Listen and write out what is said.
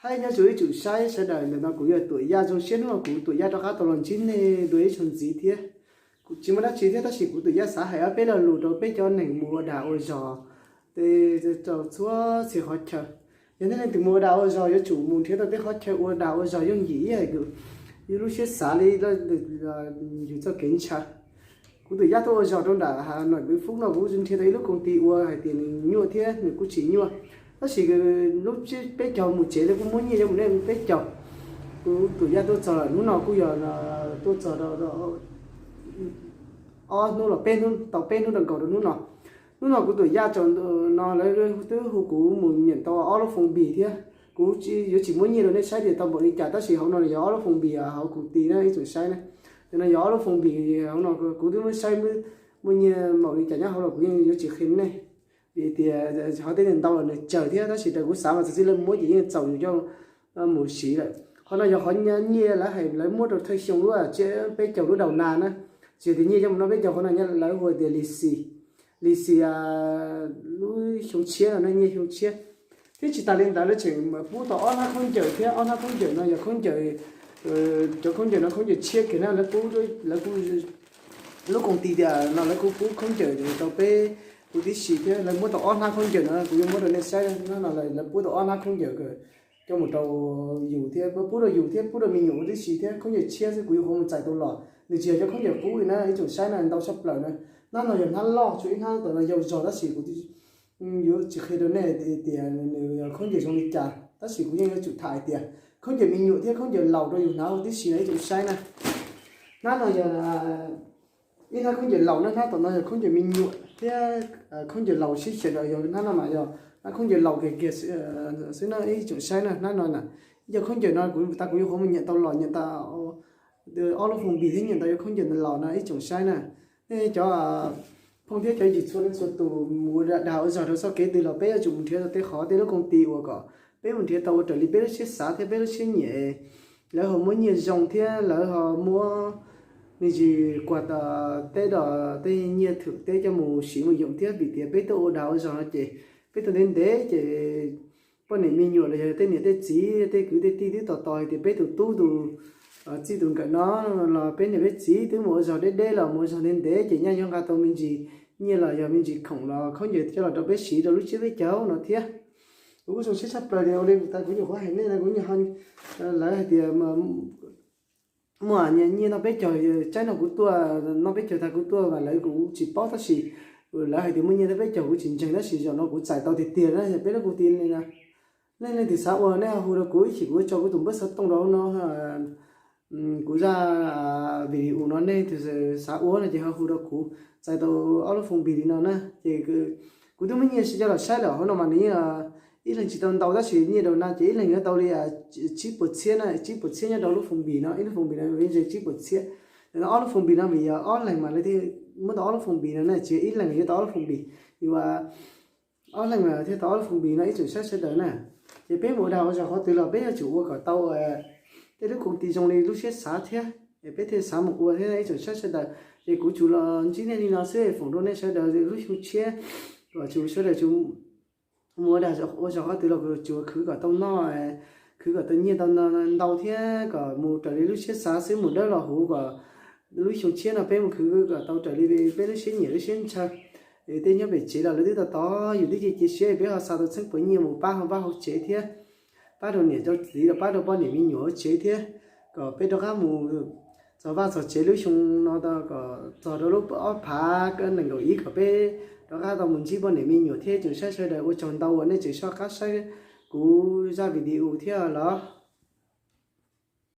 Nyob zoo ib tsoom saib sawv daws, ntawm no kuv yog Tuam Yaj. Zoo siab hnub no kuv Tuam Yaj rov qab tau los ntsib nej dua ib zaug ntxiv thiab. Kuv tsis muaj dab tsi thiab, tab sis kuv Tuam Yaj xav hais ob peb lo lus rau peb cov neeg mus ua dag ua zog tej rau txhua txhia qhov chaw. Yog nej leej twg mus ua dag ua zog yuav tsum mus nrhiav tau tej qhov chaw ua dag ua zog yooj yim ib yam li kuv lub siab xav li yus txoj kev ntshaw. Kuv Tuam Yaj tuaj ua zog rau nram Nam Vĩnh Phúc no, kuv nrhiav tau ib lub koom ti ua hais tias nws nyuaj thiab nws kuj tsis nyuaj. Tab sis lub peb caug mus tsev lawv kuj muab nyiaj coj mus nej peb caug. Kuv Tuam Yaj tuaj txog lawm, hnub no kuj yog tuaj txog ob hnub los peb hnub, tau peb hnub rau nkaus rau hnub no. Hnub no kuv Tuam Yaj tsaus ntuj no lawv twb hu kuv mus nyeem tau ob lub foos npis thiab. Kuv yuav tsis muab nyiaj rau nej saib tias tau npaum li cas, tab sis hauv no yog ob lub foos npis hauv koom ti na ib tsoom saib na. Ntawm no yog ob lub foos npis hauv no, kuv twb muab saib muaj nyiaj npaum li cas nyob hauv los kuv yeej yuav tsis qhia nej, vim tias qhov tej ntau los nws tsawg thiab, tab sis raws kuv xav mas txawm txij lawv muab ces yeej txaus yus coj mus siv lawm. Qhov no yog qhov nyiaj lawv hais lawv muab rau thawj xyoo lub tsiab peb caug lub đầu năm na, tsis yog tias nyiaj coj mus noj peb caug. Qhov no lawv hu tias lì xì, lì xì lub xyoo tshiab no, nyiaj xyoo tshiab. Thiab tsis tas li ntawd lawv tseem pub tau ob hnab khaub ncaws thiab. Ob hnab khaub ncaws no yog khaub ncaws, cov khaub ncaws no khaub ncaws tshiab kiag na, lawv pub, lawv kuj, lub koom ti tias no lawv kuj pub khaub ncaws rau peb huv tib si thiab. Lawv muab tau ob hnab khaub ncaws no, kuv yuav muab rau nej saib no, lawv pub tau ob hnab khaub ncaws coj mus rau yus thiab, pub rau yus thiab pub rau me nyuam huv tib si thiab. Khaub ncaws tshiab xwb kuv yuav qhuav mus txais tau los, nws tsis yog cov khaub ncaws qub li na ib tsoom saib na, ntau tshaj plaws na. Hnab no yog hnab loj, tshuav ib hnab tom no yau zog, tab sis kuv yuav tsis qhia rau nej tias nws yog khaub ncaws zoo li cas, tab sis kuv yeej yuav tsum tham hais tias khaub ncaws me nyuam thiab khaub ncaws laus rau yus hnav huv tib si na ib tsoom saib na. Hnab no yog ib hnab khaub ncaws laus na, hnab tom no yog khaub ncaws me nyuam thiab khaub ncaws laus sib xyaw rau yog hnab no mas yog hnab khaub ncaws laus kiag kiag xwb na ib tsoom saib na. Hnab no na, yog khaub ncaws no kuv tas kuv yuav qhuav mus nyeem tau los, nyeem tau ob lub foos npis thiab nyeem tau yog khaub ncaws laus no ib tsoom saib na. Nej cov phooj thiab cov ywg txhua leej txhua tus mus ua dag ua zog rau txoj kev twg los peb yuav tsum mus nrhiav tau tej qhov tej lub koom ti uas kom peb mus nrhiav tau ua raws li peb lub siab xav thiab peb lub siab nyiam. Lawv ho muab nyiaj zoo thiab lawv ho muab me ntsis kuas teb, tej nyiaj thwm teb coj mus siv mus yoom thiab. Vim tias peb tuaj ua dag ua zog no ces peb tuaj ntev ntev ces poj niam me nyuam los yog tej niam tej txiv tej kwv tej tij twb tos tos hais tias peb tus tub tus txij tus nkawm no los peb niam peb txiv twb mus ua zog deb deb los mus ua zog ntev ntev ces nyaj yuav nqa tau me ntsis nyiaj los yog me ntsis khoom los khaub ncaws coj los rau peb siv rau lub tsiab peb caug no thiab. Kuv kuj zoo siab tshaj plaws li ua li tas kuv nyuam qhuav hais nej no kuv nyuam, lawv hais tias muaj nyiaj noj peb caug, tsaib no kuv tuaj noj peb caug tag kuv tuaj mas lawv kuv tsis paub tab sis lawv hais tias muaj nyiaj noj peb caug kuv tsis ntseeg tab sis zaum no kuv txais tau tiag tiag na yog peb lub koom ti li no. Nej leej twg xav ua nej ho hu rau kuv ib chim kuv tso kuv tus npawb xov tooj rau hauv no. Kuv zaj video no nej leej twg xav ua no ces ho hu rau kuv. Txais tau ob lub foos npis li no na ces kuv twb muab nyiaj coj los saib lawm hauv no mas nws yeej ib leeg tsis tau ntau tab sis nyiaj rau na ces ib leeg yuav tau li tsib puas txhiab na, tsib puas txhiab nyob rau lub foos npis no, ib lub foos npis no ze tsib puas txhiab. Ntawm no ob lub foos npis no vim yog ob leeg mas lawv thiaj muab tau ob lub foos npis no na, tsis yog ib leeg yuav tau ob lub foos npis, yuav ob leeg mas thiaj tau ob lub foos npis no ib tsoom saib sawv daws na. Ces peb mus ua dag ua zog qhov twg los peb yuav tsum ua kom tau tej lub koom ti zoo li lub siab xav thiab, peb thiaj xav mus ua thiab ib tsoom saib sawv daws. Ces kuv tsuas los ntsib nej li no xwb, foom rau nej sawv daws lub xyoo tshiab kom tsuas sawv daws tsuas mus ua dag ua zog qhov twg los kuv tsuas khwv kom tau noj, khwv kom tau nyiaj tau ntau thiab kom mus raws li lub siab xav xwb, mus dawb los huv kom lub xyoo tshiab no peb mus khwv kom tau raws li peb lub siab nyiam lub siab ntshaw. Tej nyob pem tsev los lawv twb tos tos yus twb cia cia siab peb ho xa tau txheeb puas nyiaj mus pab hauv vaj hauv tsev thiab pab rau niam rau txiv los pab rau poj niam me nyuam hauv tsev thiab kom peb rov qab mus txog vaj txog tsev lub xyoo no kom txog rau lub ob phav nees nkaum ib kom peb rov qab tau mus ntsib poj niam me nyuam thiab tsoom saib sawv daws. Ua tsaug ntau uas nej tseem soj qab saib kuv zaj video thiab los.